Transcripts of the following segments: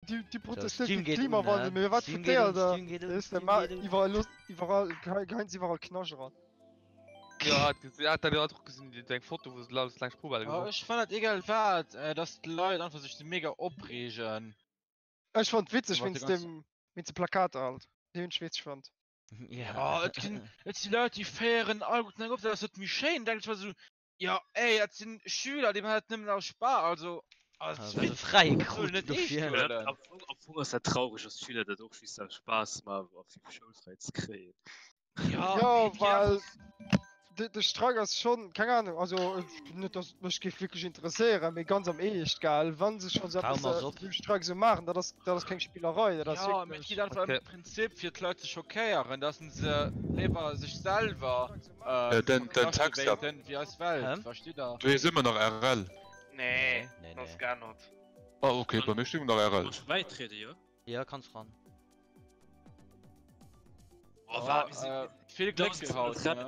Déi, déi protestéiert géint Klimawandel, mee wat foutéiert der? Weess de, ma iwwerall looss, iwwerall geheien se iwwerall Knascht eran. Jo, hat gesinn, hat dat och gesinn, déi eng Foto wou se alles laanscht Poubelle geworf. Ech fannen dat egal wat, dass d'Leit einfach sech sou mega opreegen. Ech fand witzeg wéinst dem, wéinst de Plakater halt, déi hunn ech witzeg fonnt. Ja, et ginn, et si Leit déi féieren alleguerten eng op, dat ass net méi schéin, denken ech mer sou, jo ey, dat sinn Schüler, déi man dat nëmmen aus Spaass, also als Witz, fräi krut net eescht huelen. Am Fong, am Fong ass dat traureg, dass d'Schüler dat och just aus Spaass maachen, fir schoulfräi ze kréien. Ja, ja well de, de Streik ass schon keng Ahnung also net dass mech géif wierklech interesséieren mee ganz am Eescht gell wann se schon so Bau eppes mer op. sou Streik sou maachen dat ass dat ass keng Spillerei dat ass Ja, mee et wierklech geet einfach ëm Okay. de Prinzip fir d'Leit ze schockéieren, dass se léiwer sech selwer Äh, den, den verknaschte Text, ja. wéilten wéi eis Welt, Hä? versteet der? Du hees ëmmer nach RL. Nee, Nee, nee, das nee. geännert. Ah, okay, bei mir steet ëmmer nach RL. Muss bäitrieden, jo? Ja, kanns ran. Oh, war, wir sind Äh, vill Gléck fir haut, ne?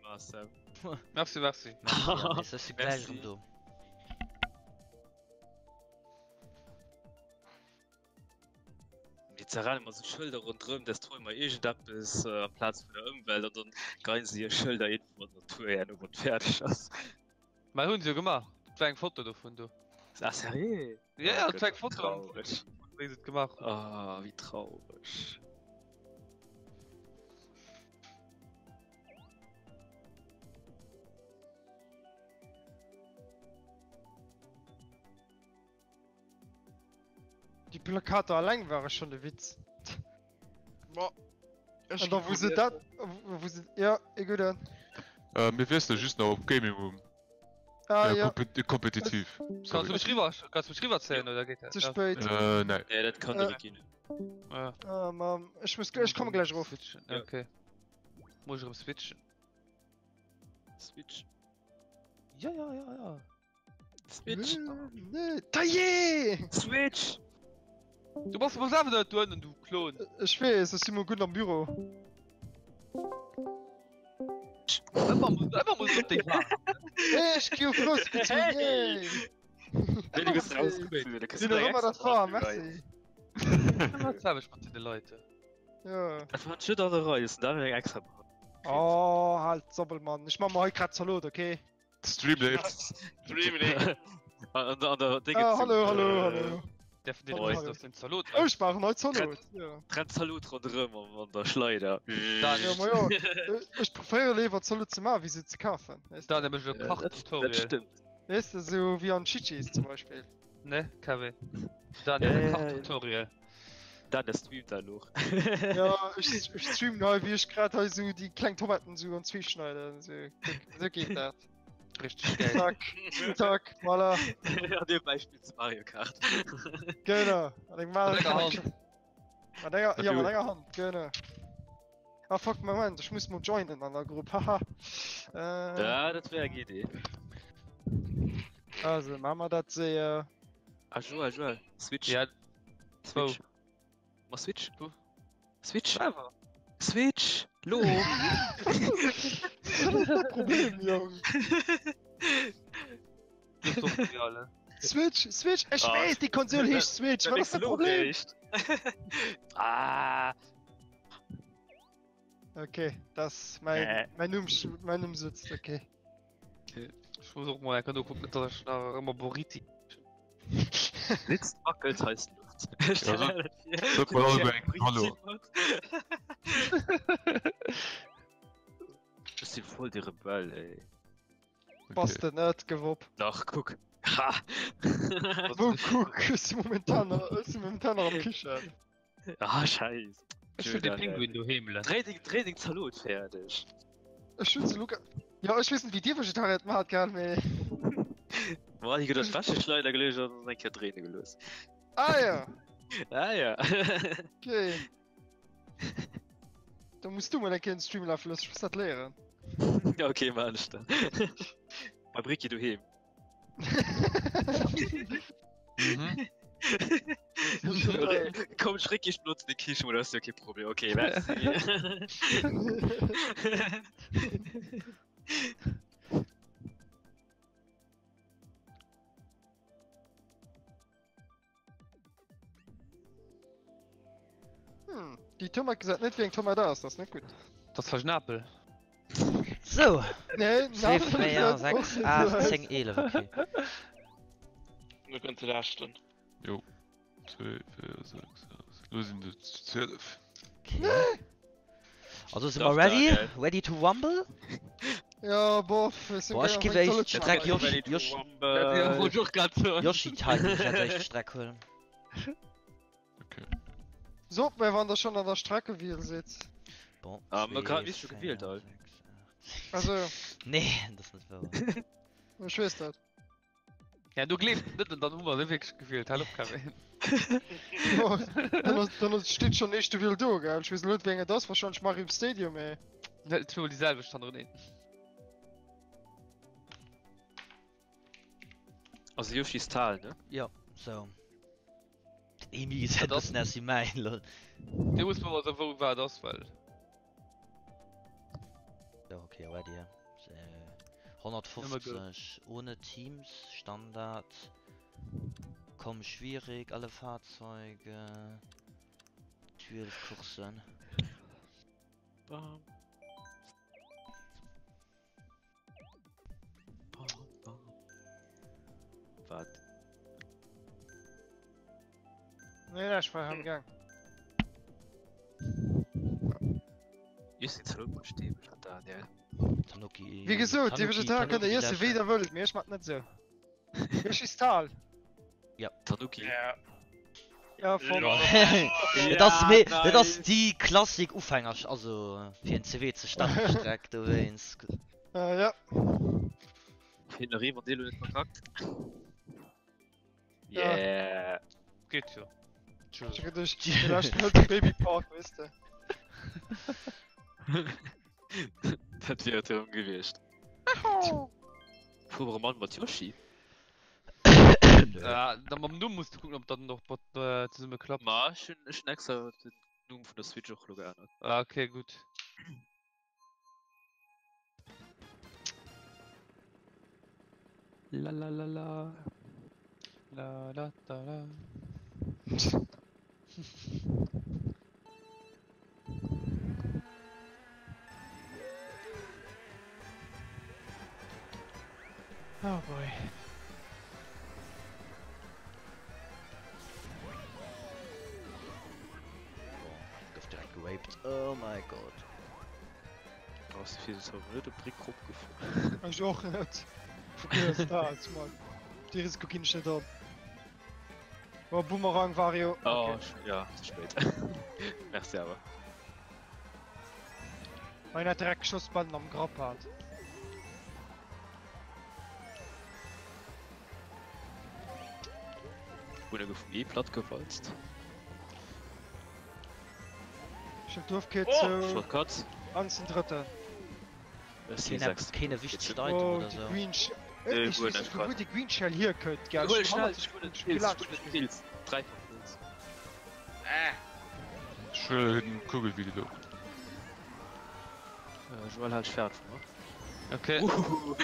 Marcel. Merci, merci. Merci, Janis, ech si gläich Merci. erëm do. Mir zerrennen mat sou Schëlder rondrëm, dass droe mer iergendeppes äh, amplaz vun der Ëmwelt an dann geien se hir Schëlder iergendwou an der Natur herno, wann et fäerdeg ass. Mä hunn se jo gemaach. Et war eng Foto dovun do. Ah, sérieux? Ja, ja, et war eng Gott, Foto, traurig. wéi se et gemaach hunn. Ah, wéi traureg. Déi Plakater alleng ware schon de Witz. Boah. Ech An da wou se dat, wou se, ja, e gudden. Äh, mir wiessele just nach op Gaming Room. Ah, Äh, ja. kompet kompetitiv. Kanns du Sorry. mech riwwer, kanns du mech riwwerzéien oder geet dat? Ze spéit. Äh, nee. Nee, dat kann Äh. direkt ginn. Ah. Ah, Mann. Ech muss, ech komme gläich erof. Switchen, Ja. okay. Muss ich erëm switchen? Switch. Ja, ja, ja, ja. Switch. Taillé! Switch! Du bass awer selwer dat do ënnen, du Klon. Ech weess, ech si mol gutt am Büro. Ëmmer muss, ëmmer muss op deng waarden. Ech gi jo rausgezunn, yay! Nee, du gëss rausgezunn, da kriss Sinn du och eng ëmmer dat extra war, Party bei. merci. Ëmmer d'selwecht mat deene Leit. Jo. Dat war net an der Rei, ass dann eng extra Party. Oh, halt d'Sobbel, Mann. Ech man mer hei grad Zalot, okay? Stream leeft. Stream leeft. An der, an der Dinge Ah, hallo, hallo, hallo. Dürfen die Hallo, Leute hallo. aus dem Zalot Oh, ich mache neu Zalot. Ja. Trennt Zalot ronderëm an, an der Schleider. Dann, Ja, ma ja. Ech preferéiere léiwer Zalot ze maachen, wéi se ze kafen. Weißt dann du? nämlich e Ja, dat, dat Kachtutorial. stimmt. Weißt du, so wéi an Chichis zum Beispiel. Ne, Kevin. Dann Ja, e ja, ja. Kachtutorial. Dan, der streamt da noch. Ja, ech, ech streamen hei, wéi ech grad hei so déi kleng Tomaten so an zwee schneiden. So, kuck, so geet dat. Richtig geil. Zack, zack, voilà. An nebenbei spielst du Mario Kart. Genau. An eng Mario Mat enger Kart. Hand. Mat enger, ja, mat enger Hand, genau. Ah fuck, Moment, ech muss mol joinen an der Grupp, haha. Äh, Ja, dat wär eng Idee. also, maache mer dat séier. Ah, Joel, Joel, Switch. Ja, Switch. Ma Switch. Wo? Switch. Selber. Switch. Lo. Was ist das Problem, Jong? Das ist doch genial, ne? Switch, Switch, ech Ah. weess, déi Konsol heescht Switch, wat ass dat Problem? Ah. Okay, das mein, Äh. mein Numm, mein Numm sitzt, okay. Ech muss och mol enker nokucken, dass ech nach ëmmer Boriti. Sitzt, wackelt, heißt Luft. Ja, so- sag mal alle eng Hallo. Ech sinn voll de Rebell, ey. Bass de net, Gewopp. Dach, kuck. Ha! Wo kuck, ech si momentan nach, ech si momentan nach am Kichen. Ah, scheiß. Ech hunn de Pinguin doheem le. Dréi deng, dréi deng Zalot fäerdeg. Ech hunn se Luca. Ja, ech weess net wéi dir Vegetarier et maacht, gell, mee. Boah, déi gëtt an d'Wäscheschleider geluecht an dann eng Kéier dréine gelooss. Ah ja, Ah ja. okay. Da muss du mol eng Kéier den Stream lafe loossen, ech muss dat léieren. Ja, okay, maan ech dann. Bei Bricky doheem. Mhm. Komm, ech réck iech benotze de Kichen, oder ass jo kee Problem. Okay, merci. Hm, déi Tomat gesäit net wéi eng Tomat aus, dat ass net gutt. Dat ass vläicht en Apel. Sou, Nee, 2, 4, 6, 8, 10, 11, okay. Lo kënnt de leschten. Jo. 2, 4, 6, 8. Lo sinn et 12. Okay. Also si mer ready? Ready to rumble? Ja, bof, ech sinn Boah, ech keng giff Ahnung, éischt Streck Yoshi, Yoshi, Wollt ech och grad soen. Yoshi Time, ech wäert éischt Streck huelen. Okay. Sot mir wann der schon an der Streckewiel sidd. Bon, Ah, mir 2, grad wéi scho gewielt, 4, all. 6, 8, Also, Nee, dat ass net wouer. ech weess dat. Ja, du gleefs net an dann hu mer se wierklech gewielt. Hal op, Kevin. Jo, dann ass, dann ass, steet schon éischte Wiel do, gell? Ech weess elo net wéi eng et ass, wahrscheinlech Mario Stadium, mee. Net zwou déi selwecht hannereneen. Also Yoshi's Tal, ne? Jo, sou. Den Emi gesäit Dat ass- bëssen aus wéi mäin, lol. Dir musst mer soen, wou wat ass, well. Jo, okay, ready. Äh, 150 ohne Teams, Standard. Komm, schwierig, alle Fahrzeuge. 12 Kursen. Bam. Wat? Nee, ech war am Gang. Ech sinn zerot mat Steebech an Daniel. Tanuki. Wéi gesot, Dir Tanuki, Vegetarier kënnt der Tanuki iesse wéi der wëllt, mee ech mat net sou. Yoshi's Tal. Tanuki. Ja. Ja, voll. Dat ass méi, dat ass déi Klassik Ufänger, also fir en CW ze starten Streck dowéinst. Äh, ja. Fir den Ree, wann dee lo net verkackt. Ja. Yeah. Geet jo. Ech hu geduecht, de leschten hëlt de Babypark, weess de. Dat wier et erëm gewiescht. Fuere Mann mat Yoshi? Ja, da mam Numm muss du kucken, ob dat noch mat äh, zesumme klappt. Ma ech hunn ech hunn extra den Numm vun der Switch och lo geännert. Ah, okay, gutt. La la la la. La la la la. Oh boy. Gouf direkt geraped. Oh my god. Ass fir se net op Brick rop gefuer. Ech och net. Vergiess dat, Mann. Dee Risiko ginn ech net an. Oh, Boomerang Wario. Oh, okay. ja, ze spéit. Merci awer. Mein hat direkt Schussbanden am Grapp hat. Wurde gouf eh platt gewalzt. Ich hab Dorfkit Oh, zu Shortcut. Ans den dritten. Keen, keen wichtegt Item Oh, oder die sou. Green Sh Äh, Ich guer weess net net, vu wou grad. déi Green Shell hierkënnt, gell? Huel Ech schnell, hannert ech huelen ech d'Pilz, ech gelatscht huelen d'Pilz. Dräifach Pilz. Äh. Joël huet en Kugelwilli do. Äh, Joël hal dech fern vu mer. Okay. Uhuhu.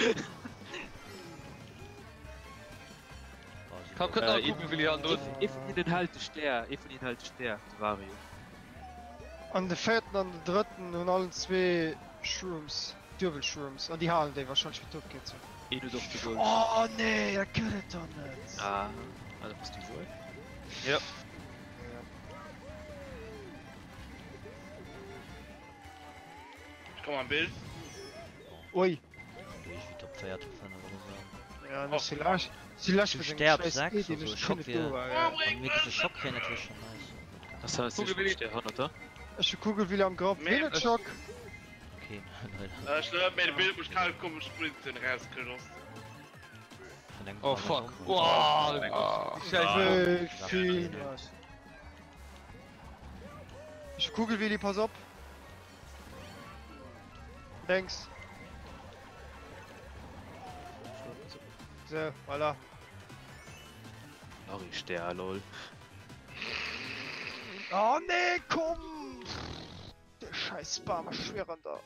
Komm, kënnt nach Äh, e Kugelwilli an drun. Ee vun hinnen hält de Stär, ee vun hinnen hält de Stär, de Wario. An de véierten an den drëtten hunn allen zwee Shrooms, duebel Shrooms, an déi halen déi wahrscheinlech fir d'Ofkierzung. Een huet och de Gold. Oh nee, dat gëtt et doch net! Ah, ah, dat bass du Joël? Ja. Ja. Ich komm am Bild. Ui. Iergendwéi Top 4, Top 5 oder sou. Ja, no Silage, Silage Du fir seng sterb scheiß 6, Idee, also ech Schock kënne wier, do war, ja. wann mir géife Schock kréien, dat wier schon nice. Ass dat Kugelwilli. nicht der hannert der? Ech hu Kugelwilli am Grapp, Mee ween huet ech- Schock? Keen, leider. Ech net, mee de Bild mech kal komesch Blödsinn rausgeschoss. Vun engem Oh Ball fuck. rum. Oh, Ah. Scheiße. Wéi vill was? Ech hu Kugelwilli, pass op. Lenks. So, voilà. Nach ee Stär, lol. Oh nee, komm! De scheiß Spam, ech schwieren der.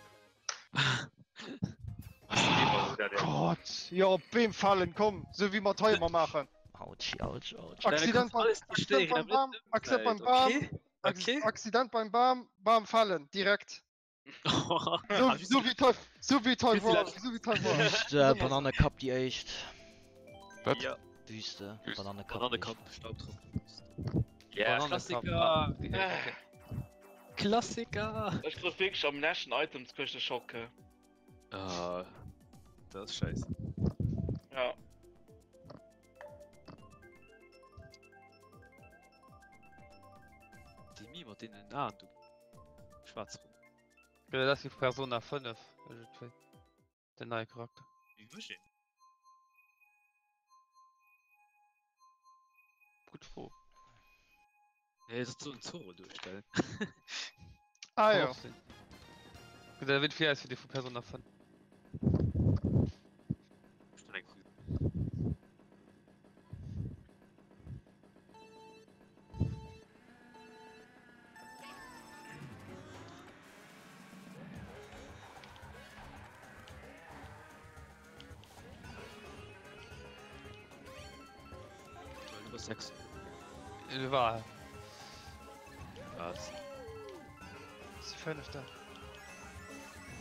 Gott, jo, op Beem falen, komm, sou wéi mer et hei ëmmer maachen. Autsch, autsch, autsch. Accident beim, Accident beim Bam, Accident beim Bam. Okay. Accident beim Bam, Bam fallen, direkt. So, so wie toll, so wie toll war, so wie toll war. Wüste, Bananekapp déi éischt. Wat? Ja. Wüste, Wüste. Bananekapp. Bananekapp, Staubtrocken. Ja, Bananekapp. Klassiker. Ah, die- okay. Klassiker. Ech krut wierklech am leschten Items krut ech de Schock. hä. Ah, dat ass scheiße. Ja. Déi Mi mat deenen Aen do. Schwaarz rum. Ja, dat ass wéi Persona 5, iergendwéi. Den neie Charakter. Wéi mécht een? Gutt Fro. Nee, dat soll en Zorro duerstellen. Ah Kann jo. och sinn. Gesäit e wéineg vill aus wéi dee vu Persona 5. Bestimmt eng Frisur. Du bass 6. Äh, War. Was? Si fënnefter.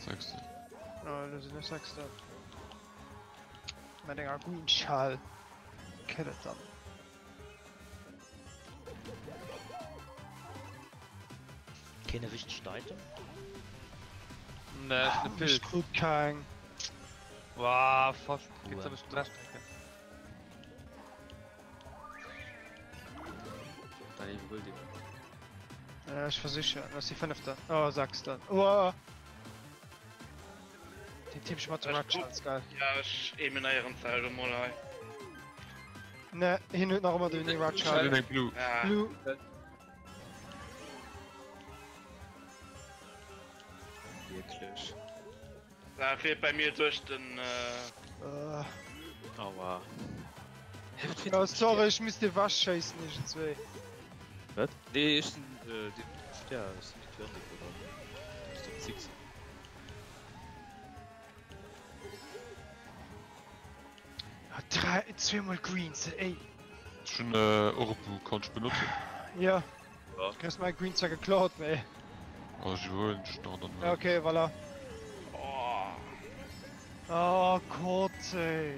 Sechste. Oh, lo sinn ech sechster. Mat enger Green Shell. Kënnt et dann. Keen wichtegen Item? Nee, ech hunn e Ech Pilz. krut keng. Wow, fuck. Cool. Jetzt hab ich den Rest. Dann iwwerhuel dee. Äh, ech versichen. Ass déi fënnefter. Oh, sechster. Oh. Den Typ mat dem Ech Red Shell ist geil. Ja, ech eliminéieren d'Zelt emol hei. Ne, hien huet nach ëmmer den Red Ech Shell. hunn eng Blue. Ah. Blue. Wierklech. Da feelt bei mir duerch den. Äh... Äh, Aua. Hä, wat feelt oh, denn? sorry, ech misst dir wech schéissen iergendzwéi. Wat? Nee, ech sinn äh, den Stär, ech sinn déi Atlantik, oder? Muss op Six sinn. Ah, drei, zweemol Greens, ey. Ech hunn äh, och e Blue, kann ech benotzen? Ja. Ja. Du kriss mäi Green zwar geklaut, mee. Oh, ech iwwerhuelen dech nach dann. Ja, okay, voilà. Oh. Oh Gott, ey.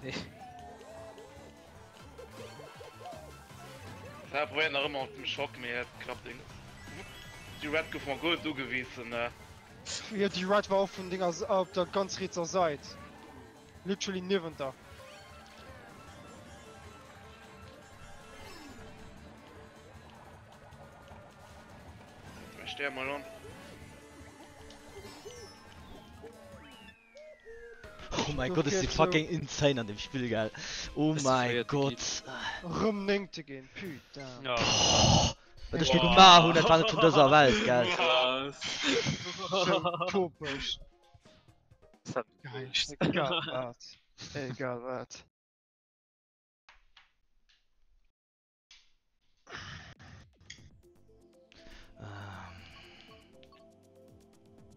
Nee. Da probéiert nach ëmmer op dem Schock, mee et klappt eng. Déi Red gouf mer guer net ugewissen, ne. Jo, déi Red war och vun denger, op der ganz rietser Sait. Literally niewent der. Ech stehe mol an. Oh mein Gott, ist die fucking insane an dem Spiel, geil. Oh mein Gott. Rëm néngte ginn, putain. Ja. Wat ech do gemaach hunn, dat war net vun dëser Welt, gell. Sou topeg. Egal wat. Egal wat.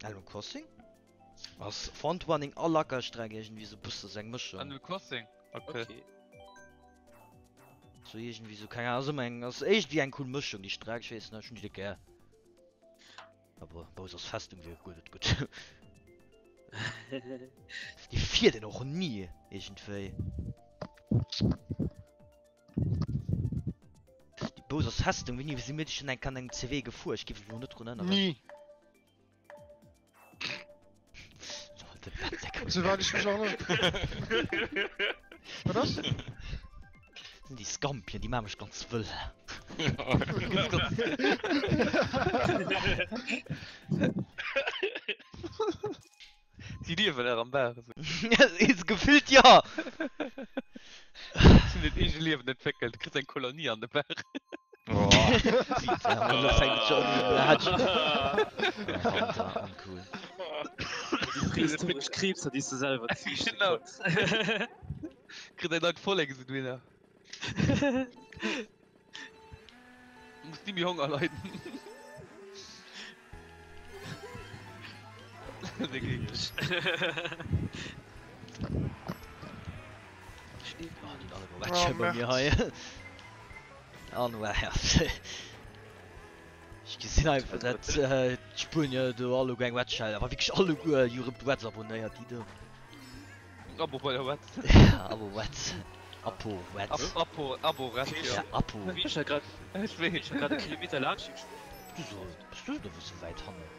Animal Crossing? Ass Frontrunning a Lackerstreck iergendwéi sou bësse sou eng Mëschung. Animal Crossing? Okay. Okay. Sou iergendwéi sou, keng Ahnung, ass ëmmer eng, ass iergendwéi eng cool Mëschung déi Streck, ech weess net, ech hunn déi déck gär. Aber Bowser's Festung wier guer net gutt. Déi fiert een och ni iergendwéi. Déi Bowser's Festung, wéini si mir déi schonn eng Kéier an engem CW gefuer? Ech géif mech elo net drun erënneren. Ni. Souwäit ech mech erënneren. Wat ass? Sinn déi Scampien, déi maache mech ganz wëll. Si liewen nach am Bach. Is gefillt ja! Si hunn hiert eege Liewen entwéckelt. Du kriss eng Kolonie an de Bach. Uncool. Déi prehistoresch Kriibser, déi s du selwer ziichte Genau. konns. Kritt eng neit Vollek esou dohinner. Muss ni méi Honger leiden. Net Oh, die alle oh, bei mir hei. An Ech gesinn einfach dat äh, d'Spuenier do alleguer eng Wetschell, awer wierklech alleguer Europe Wets abonnéiert déi do. Abo bei der Wetz. Ja, Abo Wets. Apo Wets. Apo, Abo Wets, ja. Ja, Apo. Ech hat grad, Ech weess. ech hat grad e Kilometer laanscht geschwommen. Du so, bist du do wou wäit hannen?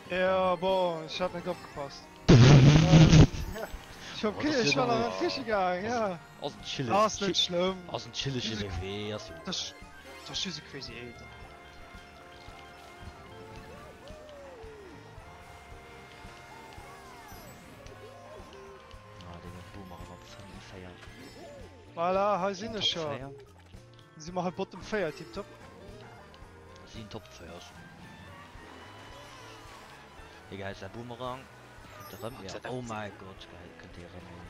Ja, bon, ech hat net opgepasst. Ech hab Oh, das ech war nach an ass d'Kiche gaang, ja. Ass en chilleg, Ass net schlëmm. ass en chillege Wee, ass jo. Das das just e Crazy 8. Ah, deen huet Boomerang op 5, 4. Voilà, hei sinn ech Top scho. 4. Si mer hei Bottom 4, tiptop. Sinn Top 4 ass. Egal, ist der Boomerang. Kënnt erëm? Ja. Oh mein Gott, geil, kënnt dee erëm hin.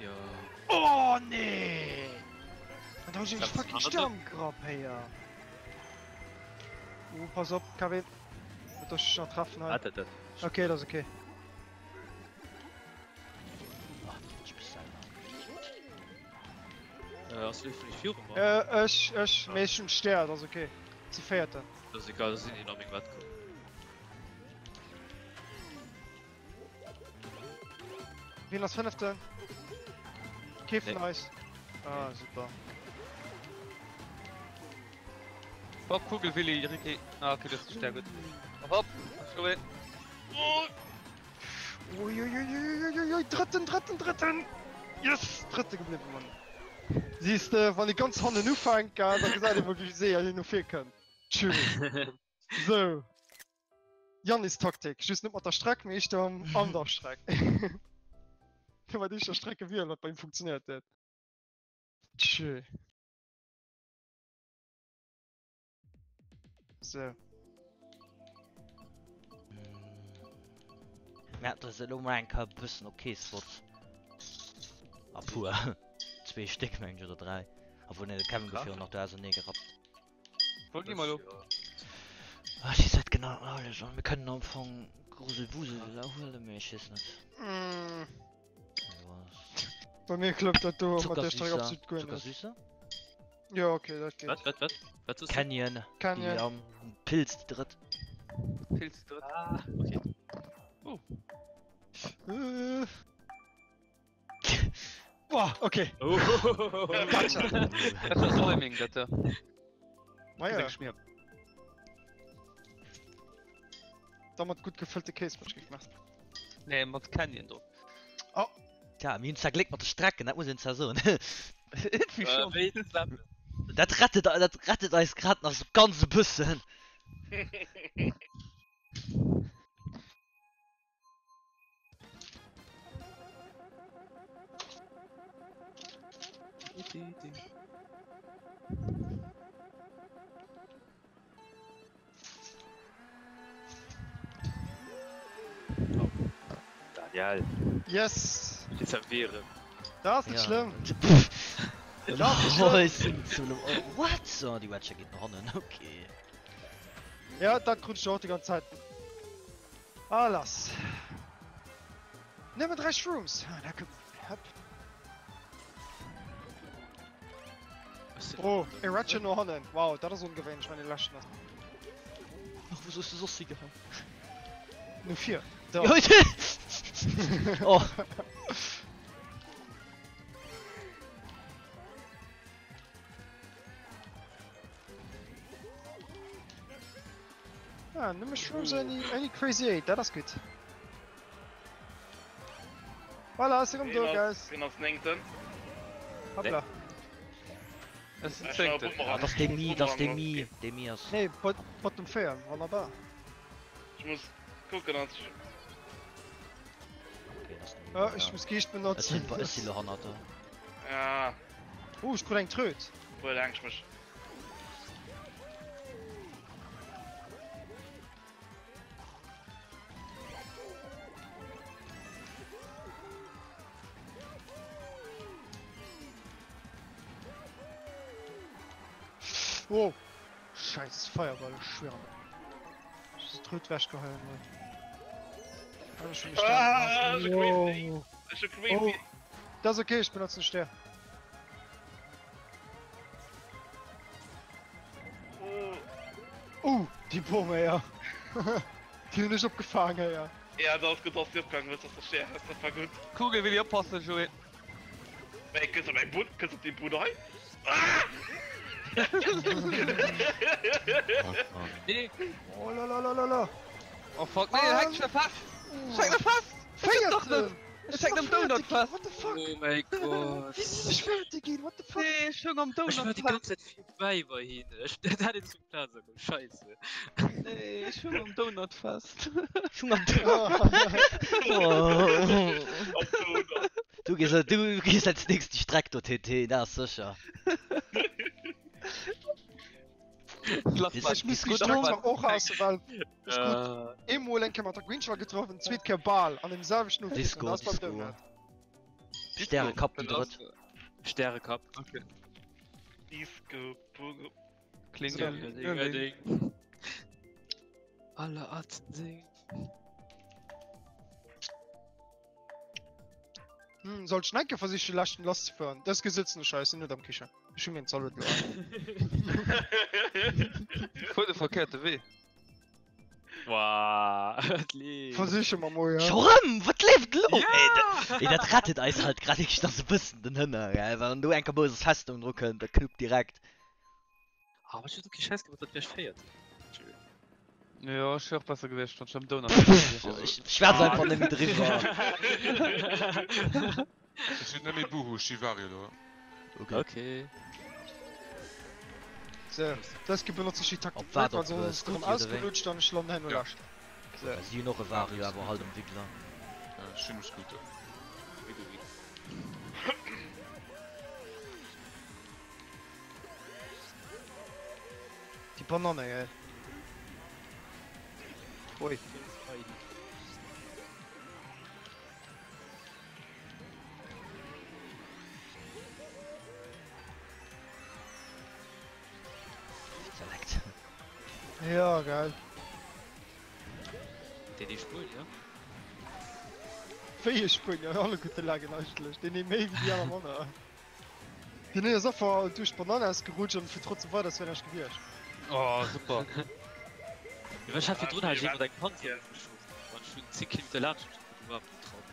Jo. Oh nee! An da hu ech eng fucking Stammgrapp héier. Oh, pass op, Kevin. Net dass ech dech nach treffen hei. Wat dat dat? Okay, dat ass okay. Ach, ich bin selber. Äh, ass wéi vun viru mer? Äh, ech, ech, mee ech hunn Stär, dat ass okay. Si Véierten. Dat ass egal, da sinn déi nach meng Wett komm. Wien ass Fënneften? Kee vun Nee. eis. Ah, super. Hopp, Kugel, Willi, Ricky. Ah, okay, das ist sehr gut. Hopp, Joey. Uiuiuiuiuiui, drëtten, drëtten, drëtten! Yes, drëtte gebliwwen, Mann. Siehst de, wann ee ganz hannen ufänkt, gell, da gesäit ee mol, wéi séier een no vir kënnt. Tschüss. Sou. Jannis Taktik, just net mat der Streck, mee éischter an der Streck. Hie war éischter Strecke wielen, wat bei him funktionéiert huet. Tschö. Sou. Ja, dat ass elo mol eng Kéier e bëssen ok Spots. A puer. Zwee Stéck meng ech oder 3. Obwuel nee, de Kevin gouf jo nach do ausernee gerappt. Wou gi mer lo? Ah, si seet genau alles an. Mir kënnen am Fong Gruselwusel huelen, mee ech weess net. Mm. Was? Bei mir klappt dat do mat der Streck Zuckersüßer. absolut guer net. Zuckersüßer? Ja, okay, dat geet. Wat, wat, wat? Wat soss du? Canyon. Déi Canyon. am Pilz, déi drëtt. Pilz drëtt. Ah, okay. Oh. Äh. Boah, okay. Oh. Gotcha. Dat ass Roaming, dat da. Naja. Denk ich mir. Da mat gutt gefëllte Kéismatsch gemacht. Nee, mat Canyon drop. Oh. Tja, mir hunn zwar Gléck mat de Strecken, dat muss een zwar soen. Irgendwie Äh, schon. wéi klappen. Dat rettet, dat rettet eis grad nach sou ganz e bëssen. Daniel. Yes! Jetzt am Wehren. Dat ass net Ja. schlëmm. Dat ass net schlëmm. What? Oh, déi Wetcher geet no hannen, okay. Ja, dat krut ech och déi ganz Zäit. Ah, lass. Nëmmen 3 Shrooms. Ah, da komm. Hopp. Oh, e Ratchet no hannen. Wow, dat ass ongewéinlech, wann ee leschten ass. Ach, wou soss du soss higehauen? No vir. Da. Oh. Ah, nëmme Shrooms any, any Crazy 8, dat ass gutt. Voilà, ass erëm do, guys. Wien ass néngten? Hoppla. Ech sinn zéngten. Ah, dat ass dee Mi, dat ass dee Mi, dee Mi ass. Nee, bot, Bottom 4, wonnerbar. Ech muss kucken, dass ech. Okay, dat ass den Mi. Oh, ech muss Geescht Ech benotzen. sinn, ech sinn lo hannert der. Ja. Oh, ech krut eng Tröt. Wuel hänk ech mech. Wow. Scheiß Feierball, ech schwören. Ech muss d'Tröt wechgeheien, ey. An ech hunn de Stär. Ah, ech hu crazy. Wow. Ech hu crazy. Oh. Dat ass okay, ech benotzen de Stär. Oh. Oh, déi Bom, ja. Déi hunn ech opgefaangen, ja. Ja, dat ass gutt, dass du opgaangen hues, dass de Stär hues, dat war gutt. Kugel Willi oppassen, Joé. Wéi, kënns op mäi Bud, kënns op dee Bud hei? Ah! Nee. Oh la la la la la. Oh fuck, nee, hängt schon fest! Ech hänk fest! Véierten! Doch net! Ech hänk am Donut fest! What the fuck? Oh mäi Gott. Wéi sinn ech Véierte ginn? What the fuck? Nee, ech hung am Ech war Donut déi fest! ganz Zäit virbäi bei hinnen. Ech, dat hätt een zum Plaz agoen. Scheisse. Nee, ech hung am Donut fest. Ech hung am Donut. Am Donut. Du gees, du gees als nächst déi Streck do, TT, dat ass sécher. Ech muss déi Streck zwar och haassen, well ech krut eemol eng Kéier mat der Green Shell getraff an d'zweet Kéier bal an deem selwechten Ofschnitt. Disco, An dat ass beim Disco. Donut. Stärekapp déi drëtt. Stärekapp. Okay. Disco, Pogo. Klingelingeling. Alle Atzen singen. Hm, soll ech nach eng Kéier versichen, leschten lass ze fueren? Dës gesëtzene Scheiss sinn net am Kichen. Ech hu mir en Zalot elo an. Fuer de verkéierte Wee. Wow, et leeft. Versiche mer mol, ja. Scho rëm? Wat leeft elo? Ey, dat, ey, dat rettet eis halt grad wierklech nach sou bëssen den Hënner, gell? Wann do eng Moses Festung dru kënnt, dat knuppt direkt. Ah, aber ich hab doch Scheiß gemacht, dat wär ich féiert. Jo, ech wär och besser gewiescht, wann ech am Donut Ech schwätz einfach net méi driwwer. Ech hunn net méi Buhu, ech si Vario elo. Okay. Okay. So, dës Kéier benotze ech déi Op Taktik wat net, well op soss ass et Scooty erëm oder wéi? ausgelutscht an ech landen herno Ja. lescht. So. Si hunn och e Vario, awer halt um Wiggler. Ech hunn um Scooter. Déi Bananne, gell? Ui. Select. Ja, geil. Deen ee Spuenier? Wéi ee Spuenier? Alleguerte lagen eigentlech. Deen ee méi wéi déi aner manner. Deen een ass affer duerch d'Banann ausgerutscht an fiert trotzdem weider, als wär näischt gewiescht. Oh, super. Jo, ech hat virdrun hat ech ee mat engem Panzer ofgeschoss an ech hunn 10 Kilometer laanscht mech mat dem Wapen getraff.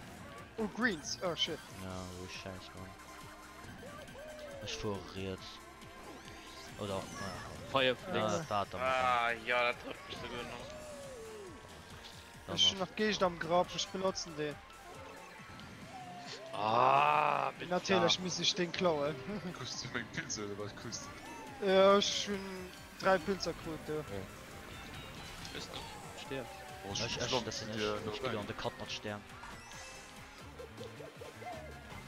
Oh, Greens, oh shit. Ja, oh Scheiss, Mann. Ech fuere riets. Oder, ah, Feier vu lénks. ah, dat war dann. Ah, ja, dat trëfft mech souguer nach. Ech hunn nach Geescht am Grapp, ech benotzen deen. Ah, bin Natierlech muss ech deen klauen. Krus du meng Pilze oder wat krus du? Jo, ech hunn 3 Pilzer krut do. Stern. Oh, Ech, ech, dat sinn ech. Ech gi lo an de Cut mat Stern.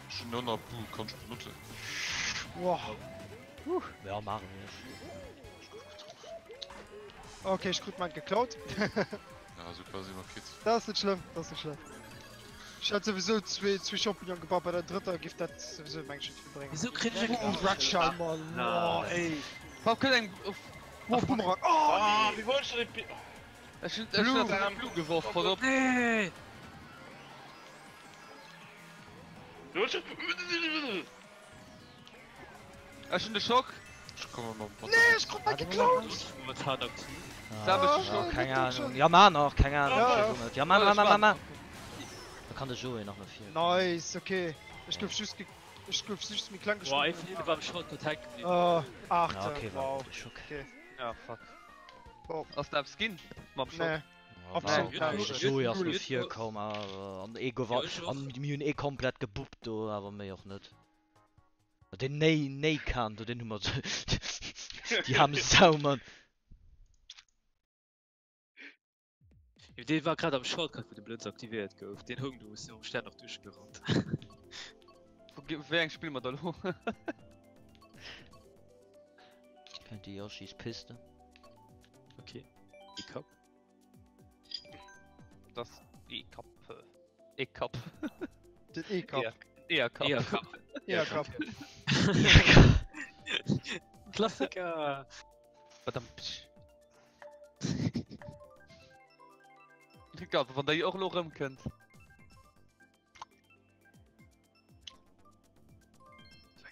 Ech hunn och nach Buu, kann ech benotzen? Wow. Ja, maache mir. Ok, ech krut mäint geklaut. Ja, super, si mer quitt. Dat ass net schlëmm, dat ass net schlëmm. Ech hat souwisou zwee, zwee Champignon gebaut, bei der drëtter giff dat souwisou meng ech net vill bréngen. Wieso kritt ech Oh, Red Shell, Mann, oh, ey. Warum kënnt eng uff. Oh, Boomerang, oh, Ah, nee. wéi wollt ech denn den Pi. Ech hunn, ech hunn dat Blue geworf, pass op. Nee! Wéi wollt ech denn. Ech hunn de Schock. Ech komme mam Nee, ech krut mäi geklaut! Momentan aktiv. Selwechte Ah, Schock. keng Ahnung. Ja, ma nach, keng Ahnung. Ja, Ich ja. weiß auch nicht. Ja, ma, ma, ma, ma, ma. Da kann de Joé nach no vir. Nice, okay. Ech gouf just ge, ech gouf just méi kleng Boah, geschnidden. ee vun hinne war am Shortcut hänke bliwwen. Oh, Ja, achte, okay, war wow. de Schock. Okay. Ja, fuck. Oh. Ass dat eppes ginn mam Schock? Nee. Ja, Absolut war net. de Joé ass no vir komm, awer an ee gouf Ja, ech och. an mir hunn ee komplett gebuppt do, awer méi och net. Den Néi Néikan do, den hu mer déi aarm Sau, Mann. Jo, dee war grad am Shortcut, wou de Blëtz aktivéiert gouf. Deen houng do, ass virum Stern nach duerchgerannt. Wéi eng spille mer da lo? Kennt Dir Yoshi's Piste? Okay. E-Cup. Das E-Cup. E-Cup. Den E-Cup. E-Cup. E-Cup. E-Cup. Klassiker! Verdammt. Egal, wann déi och elo erëmkënnt.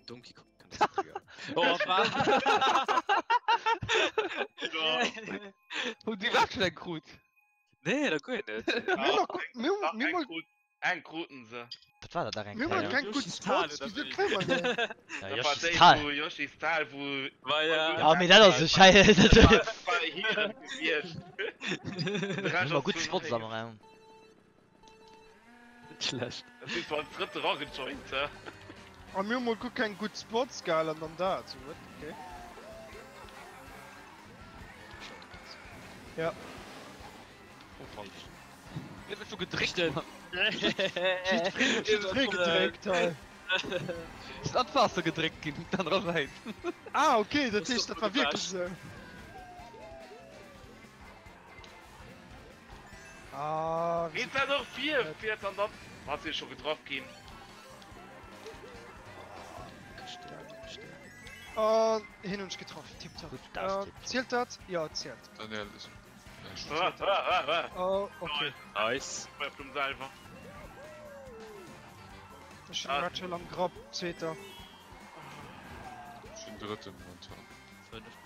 Donkey Kong kann das nicht. Oh, was? Hun déi war schon eng krut? Nee, da guer net. Mir hu nach, mir hu mol. Eng kruten se. Wat war dat nach eng Mir hu mol Kéier? keng gutt Spots, wieso kréie mer déi? Ja, Dat war Yoshi's déi Tal. vu Yoshi's Tal, wou. War ja. Ja, mee dat ass e Schäi. Dat war hiren gewiescht. De Mir Rescht hu ass gutt vun Spots am hei. Raum. Net schlecht. Dat si zwar als drëtte ragejoint, hä? A mir hu mol guer keng gutt Spots gehal an dann dat. So, what? Okay. Ja. Oh fuck. Mir bist du gedréckt, Mann. Jiddweree gedréckt hei. Ist an d'Waasser gedréckt ginn op der anerer Säit. Ah, okay, dat heescht, dat war wierklech esou. Ah, Geet dat och vir? Fiert an dann hat si scho getraff ginn. An hien hunn ech getraff. Tipptopp. Gutt, dat ass tipptopp. Zielt dat? Jo, et zielt. Daniel, ech. Oh, okay. Nice. Blum selwer. Ech hunn Ratchel am Grapp, zweeter. Ech sinn drëtten momentan. Fënnef.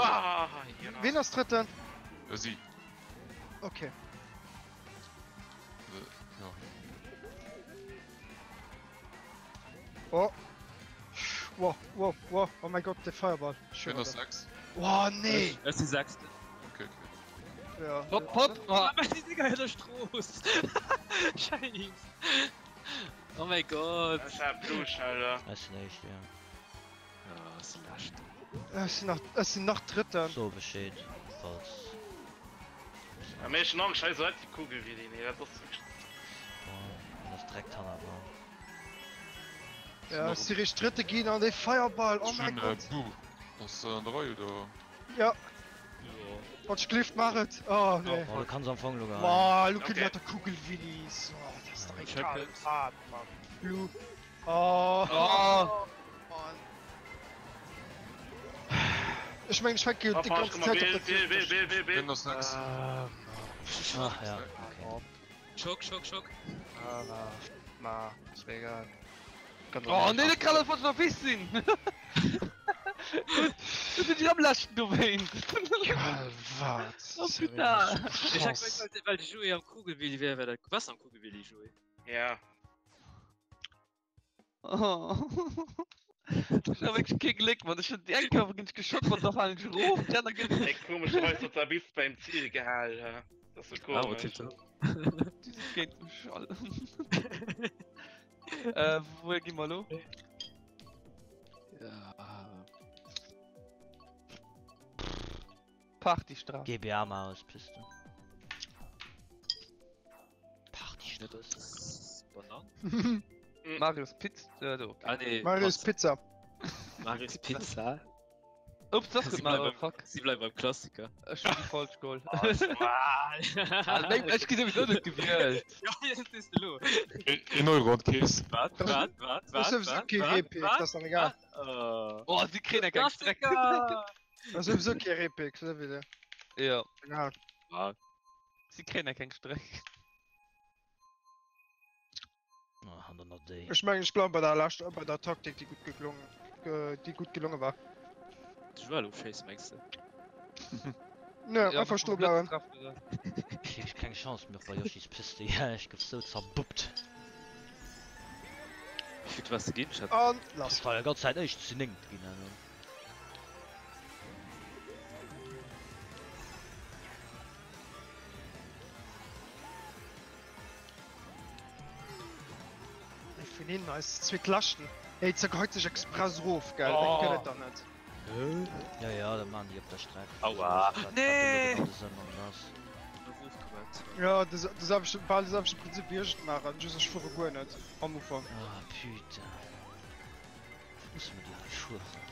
Ah, ja. Wien ass drëtten? Äh, si. Okay. Äh, ja. Oh. Wow, wow, wow. Oh mein Gott, de Fireball. Schön. Wien ass 6? Oh, nee. Ech si sechsten. Okay, okay. Ja. Hopp, hopp! Ah, die Digga der Stroß. Scheiß. Oh mein Gott. Ech hat Blusch, Alter. Ech sinn éischt, ja. Ah, ass lescht. Ech sinn nach, ech sinn nach Drëtten. So Bescheed, falls. Ja, mee ech hunn Angscht, hei esou eng Kugel wéi déi, nee, dat ass wierklech. Boah, dat ass direkt hannerwar. Ja, ech si richt Drëtte ginn an dee Fireball, oh Ech mäi hunn Gott. Boo. Ass an der Rei, oder? Ja. Wann ech gelift, maach et. Oh, nee. Oh, du kanns am Fong lo geheien. Ma, lo kritt Okay. lauter Kugelwillis. Oh, dat ass dach egal wat, Mann. Blue. Oh. Oh. Mann. Ech mengen, ech fänke jo déi ganz Zäit op der Bill, Bill, Bill, Bill, Bill. Wien ass 6? Ah, Mann. Ach ja, okay. Schock, schock, schock. Ah, ma, ma, ist mir egal. Oh nee, de Kralle wollt nach wis sinn! Du sinn ech am leschten dowéinst! Egal wat! Oh putain! Ech hat gemengt, well de Joé am Kugelwilli wär, wär dat. Waars de am Kugelwilli, Joé? Ja. Oh. Ech hu wierklech kee Gléck, Mann. Ech hunn déi eng Kéier ginn ech geschockt, wann da falen ech erof, déi aner ginn. Ey, komescherweis huet der bis beim Ziel gehal, hä? Dat ass sou Ah, komesch. Déi si géint mech all. Äh, wouhi gi mer elo? Ja. Partystraße. GBA Maus Piste. Partystraße. Banan? Marius Pizza. Äh, do, okay. Ah, nee. Marius Pizza. Marius Pizza. Ups, das Sie gëtt mal, bleiben oh beim, fuck. sie bleiben beim Klassiker. Ech hun déi falsch geholl. Ah, Nee, ech gi sowieso net gewielt. Ja, jetzt ist lo. Een Euro an d'Keess. Wat, wat, wat, Das wat, ist sowieso wat, kee wat, Repick, wat? das ist dann egal. Oh. Oh, sie kréien eng Streck. Klassiker! Das ist sowieso kee Repick, sowieso. Ja, Egal. Ah, sie kréien eng Streck. Oh, han dann nach déi. Ech mengen, ech bleiwen bei der leschter, bei der Taktik, déi gutt geklongen, déi gutt gelonge war. De Joël ofschéissen, mengs de? Ne, einfach stoe bleiwen. Ech hu keng Chance méi op der Yoshi's Piste, ja, ech gouf sou zerbuppt. Wéi vill waars de ginn, Chat? An lass. Ech war jo ganz Zäit éischt, ech sinn néngt ginn herno. Ey, vun hinnen eis zweet leschten. Ey, zergeheit sech express erof, gell? Dat gëtt et dann net. Ja, ja, dat maachen déi op der Streck. Aua. Nee! Ja, de selwechte, bal de selwechte Prinzip wéi ech et maachen, just ech fuere guer net am Ufank. Ah, putain. Wou musse mer déi hei fueren?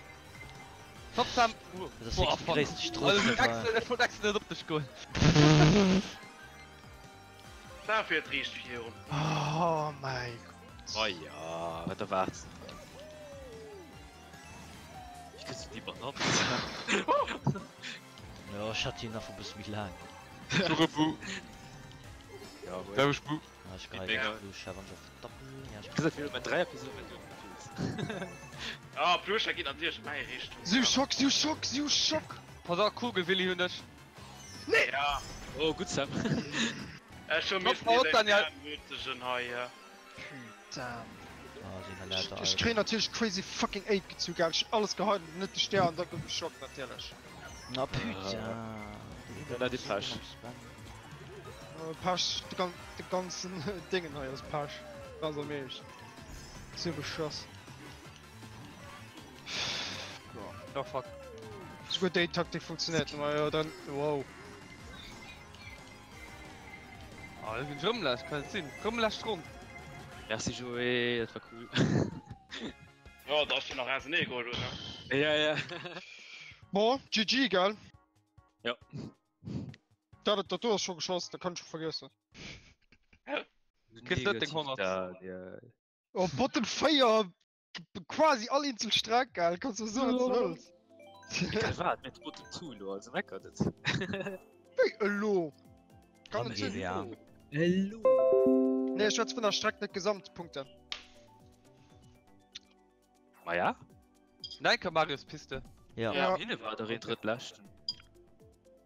Top Sam! Dat ass wierklech déi gréisste Strof ever. Ech wollt extra net op dech goen. Da fiert riicht virun. Oh mäi Gott. Ma ja, wat erwaarts de dann? Wéi kënns du déi Banann? Jo, ech hat déi nach e bësse méi laang. Schurebu. Ja, wuel. Servus, Bu. Ah, ech geheien Mega. op Bluescha, wann ech op Doppel. Ja, ech Gesagt, wir haben 3 Episoden mit du. Ah, Bluescha geet natierlech mäi Richtung. Si hu Schock, si hu Schock, si hu Schock! Pass op, Kugelwilli hunn ech. Ja. Oh, gutt Sam. Ech hu Hopp, missen hopp, Daniel. ermutigen hei. Putain. Ah, sinn der lauter Ech kréien natierlech Crazy fucking 8 gezu, gell? Ech hunn alles geheien, net de Stär an da gouf ech Schock natierlech. Na putain. Dann hat ee Pech. Pech, de gan de ganzen Dingen hei ass Pech. Ganz am Eescht. Sou beschoss. Oh fuck. Souguer déi Taktik funktionéiert net, ma jo dann, wow. Ah, ech ginn rëm lech, kann et sinn? Rëm lescht Ronn. Merci Joé, dat war cool. Jo, da ass jo nach ausenee geholl, oder? Ja, ja. Bon, GG, gell? Ja. Dat, dat do ass scho geschoss, dat kann ech scho vergiessen. Kriss net deng 100. Daniel. Oh, Bottom 4, quasi all eenzel Streck, gell? Kanns du soen, wat du wëlls. Egal wat, mir Bottom 2 elo, also meckert et. Wéi elo? Kann Rëm net sinn. GBA. Elo. Nee, ech schwätz vun der Streck, net Gesamtpunkten. Ma ja. Nein, ke Marios Piste. Ja. Ja. Hinne war der een drëttleschten.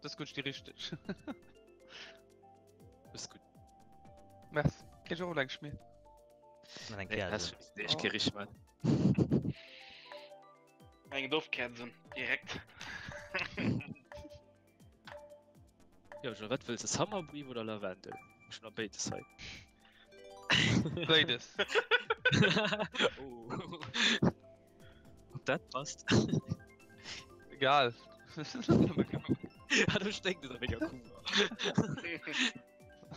Das gutt déi richteg. Ass gutt. Merci. Kritt ech och elo eng Schmier. Mat eng Nee, Kerze. ech kee rich man. Eng Doffkerzen, direkt. Jo, Joe, wat wëlls de? Summerbrief oder Lavendel? Ech hunn der béides hei. Béides. Oh. Ob dat passt? Egal. Ah, do sténkt et a menger Kummer.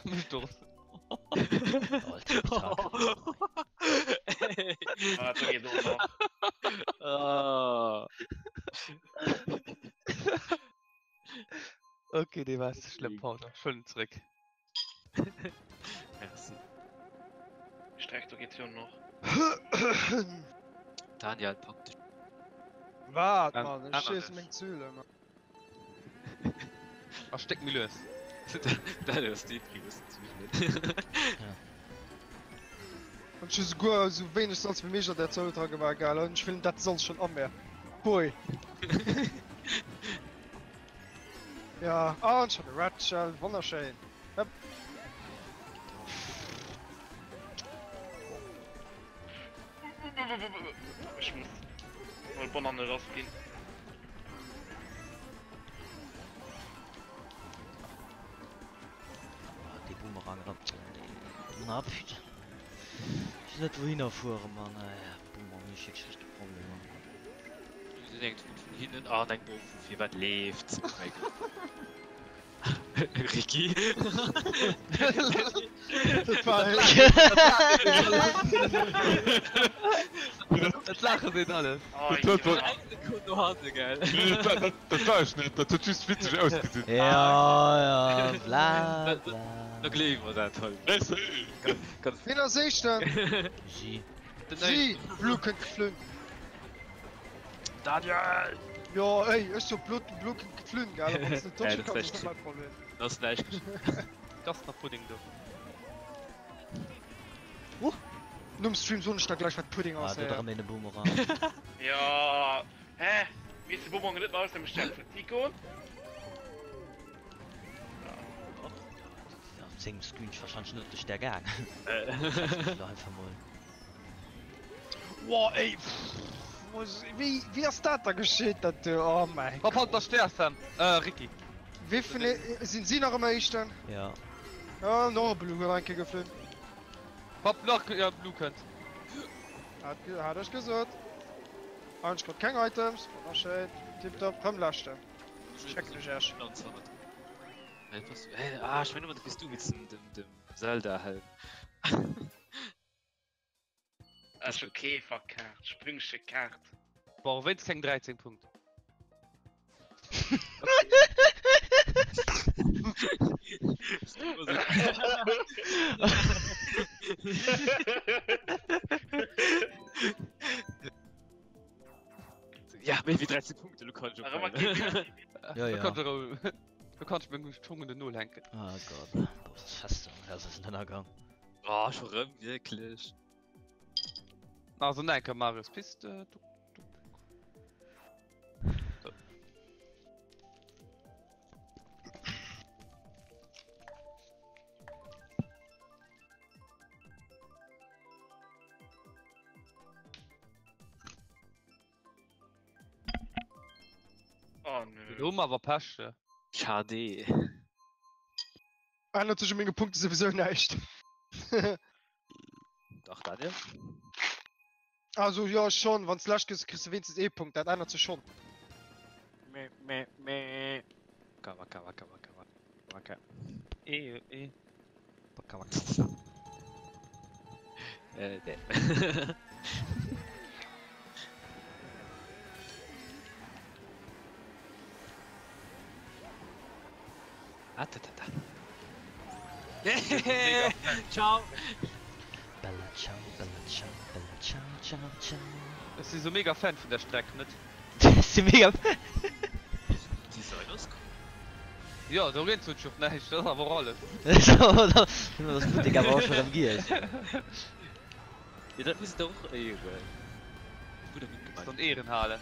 Mech doof. Oh, Tick-Tack. Ah, dat geet och nach. Ah. Okay, dee war ze schlëmm, Paul. Ech huelen en zeréck. Merci. Streck, do geet jo nach. Daniel, pack dech. Wat, An- Mann? Ech aner schiesse dech. meng Züle, Mann. A stéck méi lues. Daniel ass depri bëssen zwischendrin. An ech hu souguer esou wéineg Salz wéi méiglech an där Zalot dra gemaach, gell? An ech fillen dat Salz schonn a mär. Pui. Ja, an ech hat e Red Shell, wonnerschéin. Hëpp. Ech muss mol Banane lass ginn. Ah, dee Boomerang erëm. Na, putain. Ech weess net wouhinner fuere, Mann. Boomerang hunn ech wierklech richteg Problemer. Sinn eng Tut vun hinnen an eng Bomm vu vir wat leeft. Oh mäi Gott. Ricky. Dat war Dat Laache seet alles. Oh, Dat war- ja. Eng Sekunn no hanne, gell? Nee, dat, dat, dat war ech net, dat huet just witzeg ausgesinn. Ja, ja, bla, Da bla. gleewe mer dat halt. Merci. Ganz Wien ass Éischten? Si. Den Si! Blue kënnt geflunn. Daniel! Jo, ey, ech so Blut, Blue kënnt geflunn, gell? Wann s net Ja, dodge dat kanns, ass ass net mäi Problem. Dat ass näischt geschitt. Dat ass nach Pudding do. Nom Stream soen ech der gläich wat Pudding Ah, ass, do ey. erëm een Boomerang. Ja, hä? Mir ist de Boomerang net méi aus dem Step vun Tico. Op sengem Screen wahrscheinlech net duerch der gaang. Schätzen ech elo einfach mol. Boah, ey, pff, wéi, wéi ass dat da geschitt, dat do? Oh mäi Hopp, halt der Stär, Sam. Äh, Ricky. Wee vun e, sinn si nach ëmmer Éischten? Ja. Ah, noch e Blue huet eng Kéier geflunn. Hopp, nach, ja, Blue kënnt. Hat, hat ech gesot. An ech krut keng Items, wonnerschéin. Tiptop, rëm leschten. Schecken ech iech. Ah, ech mengen ëmmer, dat wiers du mit dem, dem Zelda-Helm. Ech hu Käferkaart, Sprüngchekaart. Bon, wéinst keng 13 Punkt. Ja, méi wéi 13 Punkte, lo kann ech ophuelen. Ja, ja. Du. kann ech mengem Schong un den Nol hänken. Oh Gott, Bowser's Festung, dat ass en Ënnergang. Oh, scho rëm, wierklech? Also nach eng Kéier Marios Piste. Tuk, tuk. So. Oh nö. Do hu mer awer Pech. Schade. Ännert sech u menge Punkte souwisou näischt. Dach, Daniel. Also jo schon, wann s lescht gëss kriss de wéinstens ee Punkt, dat ännert sech schon. Meh, meh, meh. Waka, waka, waka, waka, waka. Ee, ee. Waka, waka, waka. Äh, nee. Ah, ta, ta, ta. Ciao! Bella ciao, bella ciao, bella ciao, ciao, ciao. Ech si sou mega Fan vun der Streck, net? Ech si mega Fan. Design ass cool. Jo, dogéint sot ech och näischt, dat ass awer och alles. Dann ass d'Buttek awer och scho rëm giess. Jo, dat muss de och éieren. Gutt a gutt gemaach. Dann Ehren halen.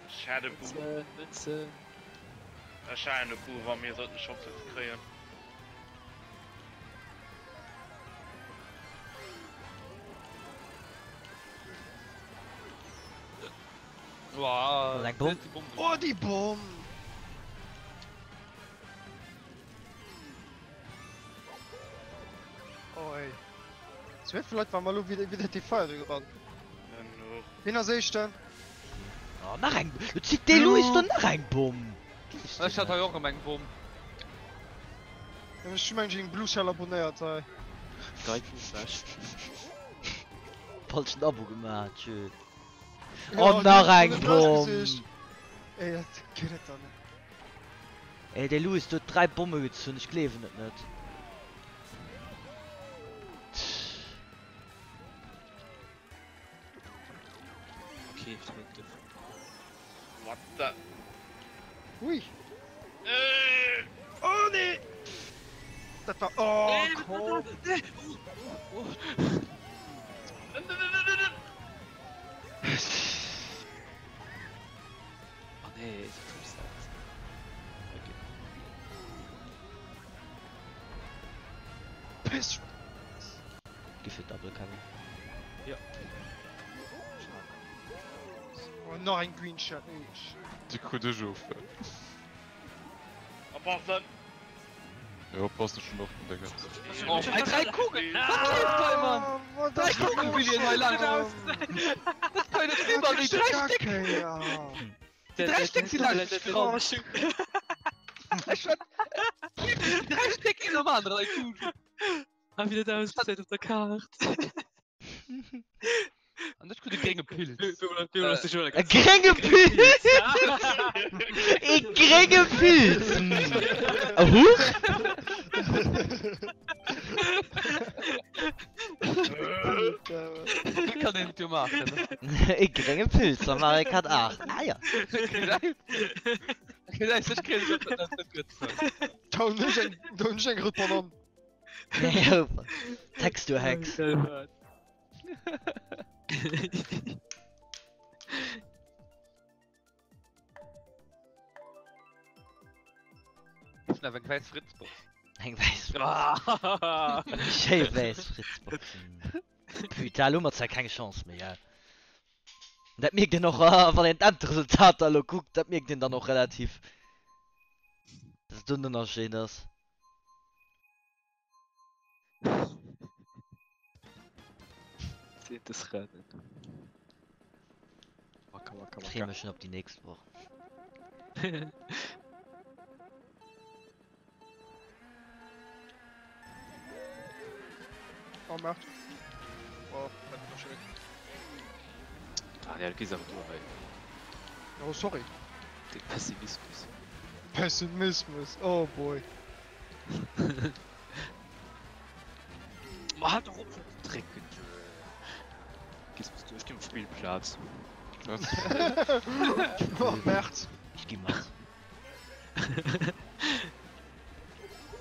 Ech hat e Buch. Mënzen. Ech hat e Buch a mir sollten Chance ze kréien. Wow, Eng Bomm. Oh déi Bomm! Oh ey. Zu wéi vill Leit war mer elo widder iwwer déi Feier do gerannt? Wien ass éischten? Oh, nach eng! Lo zitt dee Louis do nach eng Bomm! Ech hat hei och erëm eng Bomm. Ech hu mengen eng Blue Shell abonnéiert hei. Geil ewech. Falschen Abo gemaach, tschö. Oh, nach eng Bomm! Ey, dat gëtt et dach net. Ey, dee Louis do huet 3 Bomme gezunn, ech gleewen et net. Okay, ich drück dafür. What the? Ui. Oh nee! Dat war. Oh, komm! Oh nee, dat tut leid. Okay. Piss! Gi fir Double Kevin. Ja. Oh, nach eng Green Shell. Déi krut ech of. Oppassen! Jo, oppassen, ech hunn och den Dénger. Oh, ey, 3 Kugeln! Wat leeft hei, Mann? 3 Kugeln billion hei laang! Dat kann jo net sinn, Mann, déi 3 Stéck! Déi 3 Stéck si laang gerannt! Ech war wierklech 3 Stéck een nom aneren, ey, du! Ah, wéi dat ausgesäit op der Kaart. An ech krut e grénge Pilz. E grénge Pilz! E grénge Pilz! Huch! Wéi kann een et jo maachen, ne? E grénge Pilz am Mario Kart 8. Ah ja. Ech kréien et net gezunn. Da hunn ech eng, da hunn ech eng rout Banann. Texturhacks. Ech hunn awer eng wäiss Fritzbox. Eng wäiss Fritzbox. Schéi wäiss Fritzbox. Putain, elo hu mer zwar keng Chance méi, gell? Dat mierkt een och, wann een d'Endresultater elo kuckt, dat mierkt een dann och relativ, dass do en Ënnerscheed ass. Zehntes Rennen. Waka, waka, Freeë waka. mech schon op déi nächst Woch. Oh, Merd. Oh, dat war schön. Daniel, gees awer du hei. Oh, sorry. De Pessimismus. Pessimismus, oh boy. Ma halt doch op ze drécken. Gis du ech ginn op Spillplaz. Oh Merd. Ech gi mat.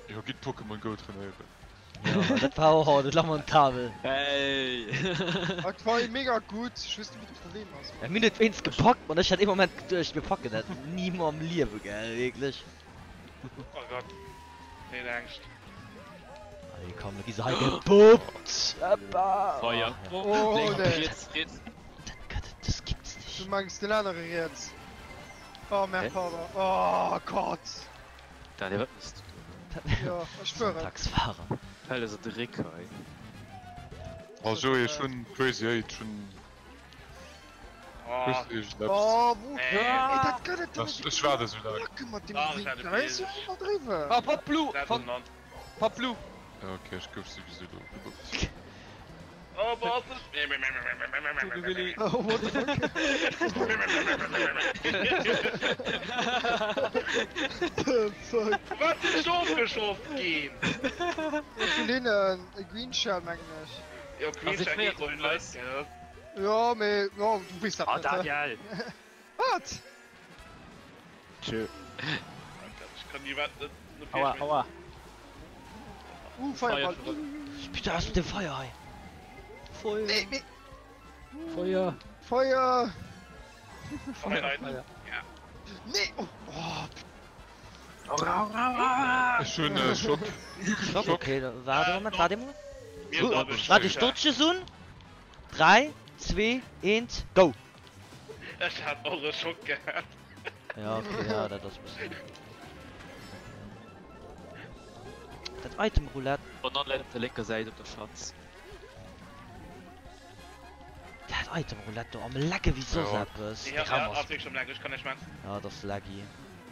Jo gitt Pokémon Go trainéieren. Jo dat war och dat lamentabel. Hey! Dat war mega gutt, ech weess net wou de Problem ass. Ja mir hunn et wéinst gepackt man, ech hat ee Moment geduecht mir packen dat ni am Liewe gell wierklech. Oh Gott, nee Angscht. Allez komm, da gi se hei gepuppt. Feier. Oh, nee. Riets, riets. Dat gëtt et, das gibt's nicht. Du mengs den anere riets. Oh mein Vater. Oh Gott. Daniel, wat mëss du do? Ja, ech fueren. Taxfahrer. Hell ass de Rick hei. Oh Joé, ech hunn Crazy 8, ech hunn Oh, Oh, wo? Ey, dat gëtt et Ech, ech waarde sou laang. Lacke mat dem Ah, Ding. dat Dat ass jo iwwerdriwwen. Ah, Pop Blue! dat Pop, ass en Pop Blue! Ja, ok, ech gouf souwisou do geboppt. Oh, boss! Du Willi. Oh, what the fuck? The fuck? Wat ist ofgeschoss ginn? Vun deenen e Green Shell, mengen ech. Jo, Green Also, Shell ich geet wär- wohl Leit, gell? Jo, mee, jo, du weess dat Ah, net, hä? Daniel! Wat? Tschö. Ich kann die Welt net net Aua, aua. Uh, Feierball. Feuer. Putain, was mit dem Feuer hei? Feuer. Nee, nee. Feuer. Feuer! Feuer. Nee! Oh, oh, Ech hunn e Schock. Schock, okay, da, warte Moment, warte Moment. Mir ist aber Warte, ich dutche sun. 3, 2, 1, go! Ich hab auch einen Schock gehabt. Ja, okay, ja, dat ass bëssen. Dat Item Roulette, Banan läit op der lénker Säit op der Schanz. dat Item Roulette do am Lagge wéi soss Ja. eppes. Ja, De Raum ja, ass. ass wirklich am Leck, ich kann nicht mehr. Ja, dat ass laggy.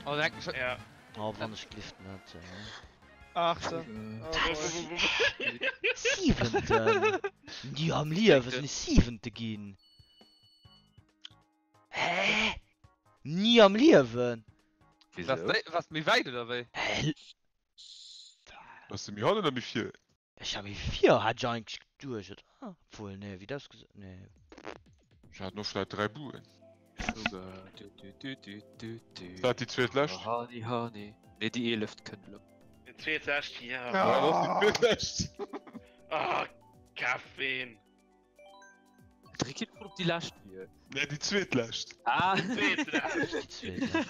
Oh, leck, ich, Ja. Oh, wann ech glift net. Ja. Achte. Oh, boy. Siwenten! Ni am Liewe sinn ech Siwente ginn! Hä? Ni am Liewen! was, Wieso? was méi wäit oder wéi? Hä? Bass de méi hannen oder méi vir? Ech war méi vir, hat ech eigentlech geduecht, oder? Obwuel, nee, wéi dat ausgesinn, nee. Ech hat noch vläit 3 Buen. Sugar, du, du, du, du, du, du. Ass dat déi zweetlescht? Oh, honey, honey. Nee, déi eeleft kënnt elo. Die zweetlescht, ja. Ja, dat ass déi zweetlescht. Ah, Kaffee. Dréck hin op déi lescht wier. Nee, déi zweetlescht. Ah! Zweetlescht. Déi zweetlescht.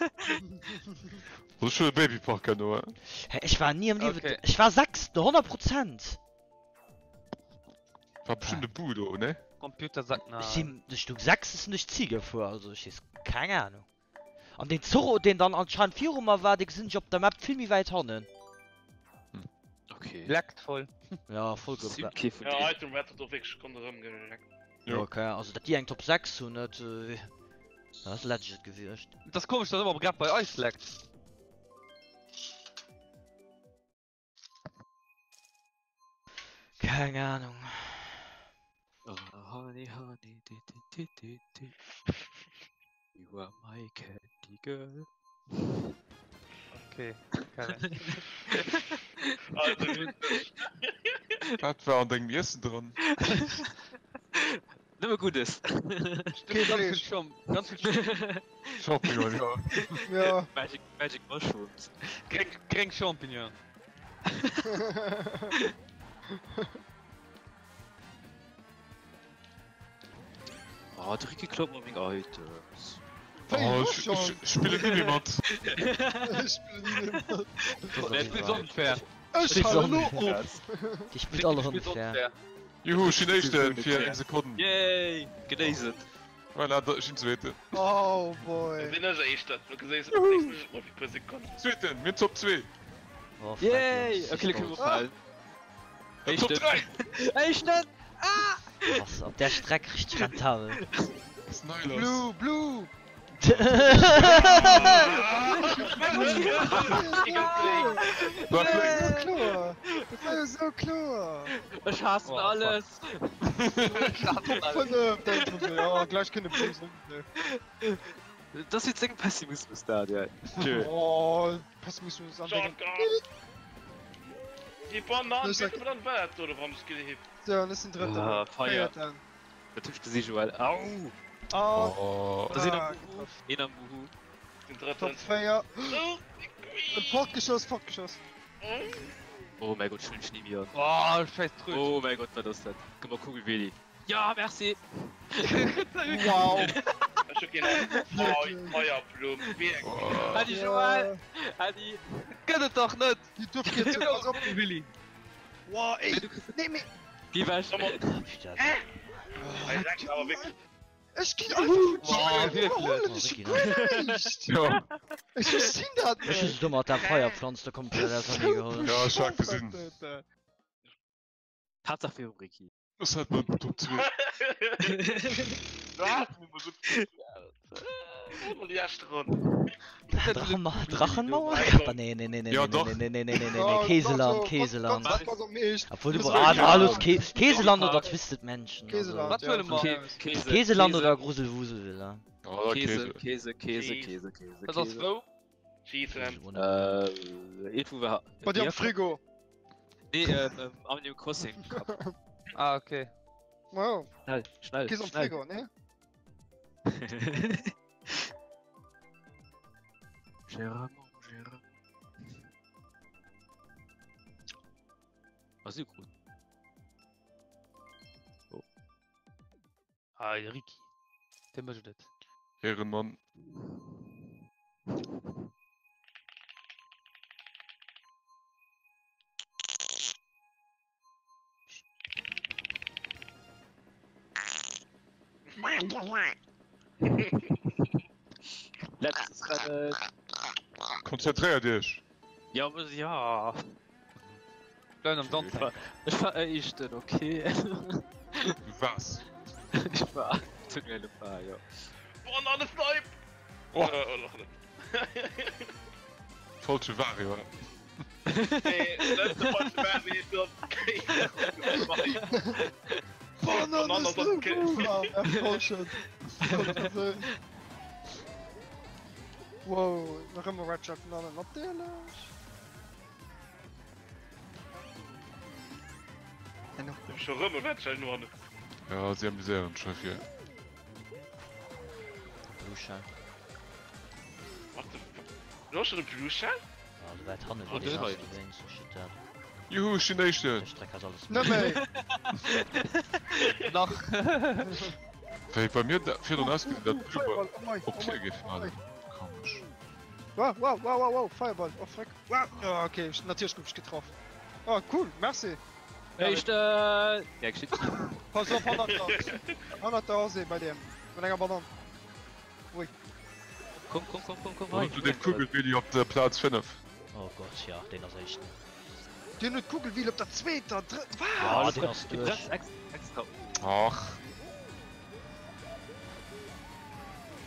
Dat ass schon e Babypark herno, hein? Hä, ech war ni am Liewen, Okay. ech war sechsten, 100%! War bestimmt e Bu do, ne? Computer sagt Ech nein. sinn, ech du sechstes sinn ech Zil gefuer, also ech weess keng Ahnung. An deen Zorro, deen dann anscheinend viru mer war, dee gesinn ech op der Map vill méi wäit hannen. Okay. Leckt voll. Ja, voll Sinn ge kee vun Ja, deenen. Item Red hat och wierklech ronderëm geleckt. Jo. Okay, also dat déi eng Top 6 hunn, dat dat ass legit gewiescht. Et ass komesch, dass ëmmer grad bei eis leckt. Keng Ahnung. Oh, honey, honey, di, di, di, di, di. You are my candy girl. Okay, Kevin. Also, witzeg. Wat war an dengem Iessen dran? Nëmme Guddes. Kee Ganz vill Fleesch. Scham, ganz vill Sch Champignon, ja. Ja. Magic, Magic Mushrooms. gréng, gréng Champignon. Oh, de Ricky klaut mer meng Items. Oh, ech, ech spillen ni méi mat. Ech spillen ni méi mat. Der spillt onfair. Ech Spillt halen elo onfair. op. Déi spillt all Spillt onfair. onfair. Juhu, ech sinn Éischten fir eng Sekonn. Yay! Genéisen. Voilà, da, ech sinn Zweeten. Oh boy. Sinn ech Éischter? Du geséis mech mol fir puer Sekonnen. Zweeten, mir hunn Top 2. Oh, fuck, Yay! Jungs, Okay, lo kënne mer ich ophalen. Top Éischten. 3! Éischten! Krass, op där Streck richteg rentabel. Was ist neu los? Blue, blue. War Das war flink. so kloer. Das war jo sou kloer. Ech haassen Oh, alles! Fënnef, denkt man sou, ja, gleich kënne Blue sinn. Dat ass jetzt sengem Pessimismus, Daniel. Tschö. Oh, Pessimismus an dengem. Die Banan, Ech sag- wéi dann wat oder wann ech gehippt? So, an ech sinn Drëtten. Ah, Feier. Véierten. Dat hunn ech gesi Joël. Au! Oh! Da sinn am Buhu. Een am Buhu. Den drëtten. Top 4. Fortgeschoss, fortgeschoss. Oh mäi Gott, ech hunn den Schneemi an. Oh, scheiß Tröd. Oh mäi Gott, wat ass dat? Gëmm mer Kugelwilli. Ja, merci! Wow! Ech hu keen Ahnung. Oh, Feierblumm, wierklech. Adi Joël! Adi! Gëtt et dach net! Déi duerf geet pass op Willi! Wow, ey! Nee, mee. Geh weg! Putain. Hei rennt awer wierklech. Ech ginn einfach vun Wow, dir iwwerholen, ech hu guer näischt! Ja. Ech verstinn dat Ech hu net! se do mat der Feierpflanz do komplett ausernee geholl. Ja, ech hat gesinn. Haaptsaach virum Ricky. Ass hat mat Top 2. Wat? Emol déi lescht Ronn. Drachenmauer? Drachenmauer? Ja, Nee, nee, nee, nee, Ja, nee, doch. nee, nee, nee, nee, nee, nee, Oh, Käseland, doch, doch, Käseland. Pass pass op mech. Obwohl du Das ah, war na, los, Käseland. Kä Käseland oder Twisted Mansion. Also. Käseland. Wat huele mer? Käse, Käseland oder Gruselwuselvilla? Ja, Käse, Käse. Käse, Käse, Käse, Käse. Dat ass Käse. wou? Cheeseland. Äh, eet wou wir. Bei dir am Frigo. Nee, ähm, ähm, am New Crossing. Cup. Ah, okay. Wow. Schnell, schnell, Käse am schnell. Frigo, ne? Gérard, Gérard. Ah, si gut. Ah, de Ricky. Dee mécht et. Ehrenmann. Letztes Rennen. Konzentréiert iech! Ja, aber ja. Bleiwen am Sand hänken. Ech war éischten, okay. Du waars. Ech war zu schnell war, jo. Banane Snipe! Oh. Äh, oder och net. Falsche Vario. Nee, net de falsche Vario. Banane Banane Snipe! Wow, nach ëmmer Red Chef Banane, natierlech. Scho rëm e Red Shell no hannen. Ja, si amuséieren sech hei vir. Blue Shell. What the fuck? Du hast schon e Blue Shell? Ja, sou wäit hanne Oh, wéi deen hei. ass, dowéinst steet dat. Juhu, ech sinn Éischten! Der Streck ass alles Net méi! Nach. Wéi bei mir dat virdrun ausgesinn, dat Blue Fireball, oh mei, op oh vir mei, géif oh mei. halen. Komesch. Wow, wow, wow, wow, wow, Fireball, oh fuck. Wow, oh, okay, ech, natierlech gouf ech getraff. Oh, cool, merci. Éischten! Ja, geschitt. Pass op, hannert der. Hannert der ass ee bei deem. Mat enger Banann. Ui. Komm, komm, komm, komm, komm, Dann hei. hutt du de Kugelwilli op der Plaz 5. Oh Gott, ja, deen ass éischten. Deen huet d'Kugelwilli op der zweeter, drëtter, wat? Ja, deen ass Du duerch. bremst extra. Ach.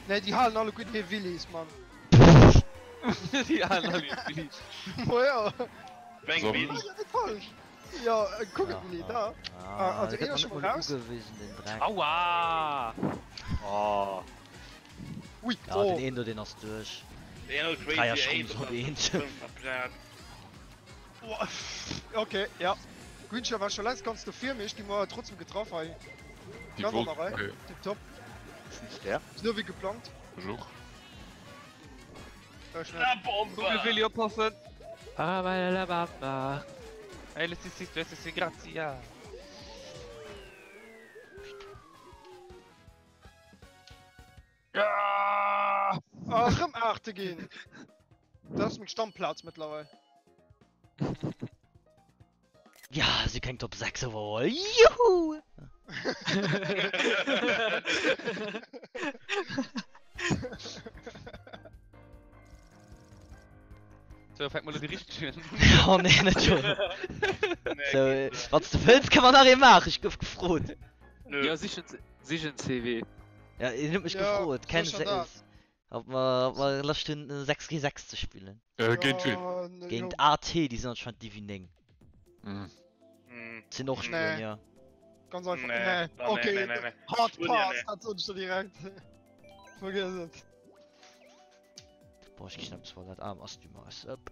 Nee, déi halen alleguerten hir Willis, Mann. Déi halen alle hir Willis. Ma ja. Weng So. Willi? Ass ja net falsch. Ja, e Kugelwilli, da. Ah, also da gëtt een ass mer scho net mol mol raus. ugewisen, den Dreck. Aua! Oh. Ui, Ja, oh. den een do, deen ass duerch. Deen huet Crazy Dreier 8 Schrumpf op op der eent. fënnefter Plaz. Oh, okay, ja. Greenshell war scho längst ganz do vir mir, ech gi mer trotzdem getraff hei. Déi Ganz an wollt der Rei. okay. Tipptopp. Stär. Sou wéi geplangt. Ech och. Ech net. La Bomba! Kugelwilli oppassen! Parabalababa. Ey, lass dich, lass dich, grazie. Ah, erëm Aachte ginn. Dat ass meng Stammplaz mëttlerweil. Ja, si keng Top 6 overall. Juhu! So, fängt mal déi richteg un. Oh nee, net schon. Nee, So, geet net. wanns du wëlls, kann man nach ee maachen. Ech gouf gefrot. Nö. Ja, sichen, sichen CW. Ja, een huet mech Ja, gefrot, kenns sécher dat. ob mer, ob mer Loscht hunn 6 géint 6 ze spillen. Äh, géint ween? Ja, ne, Géint jo. AT, déi sinn anscheinend Divi 9. Hm. Hm. Sinn och Nee. Spuenier. Ganz einfach. Nee, Nee, nee, okay, nee, nee, nee. Hard Spuenier, Pass, nee. dat sot ech der direkt. Vergiss et. Boah, ech krichen eppes voll dat Aarm ass du machs up.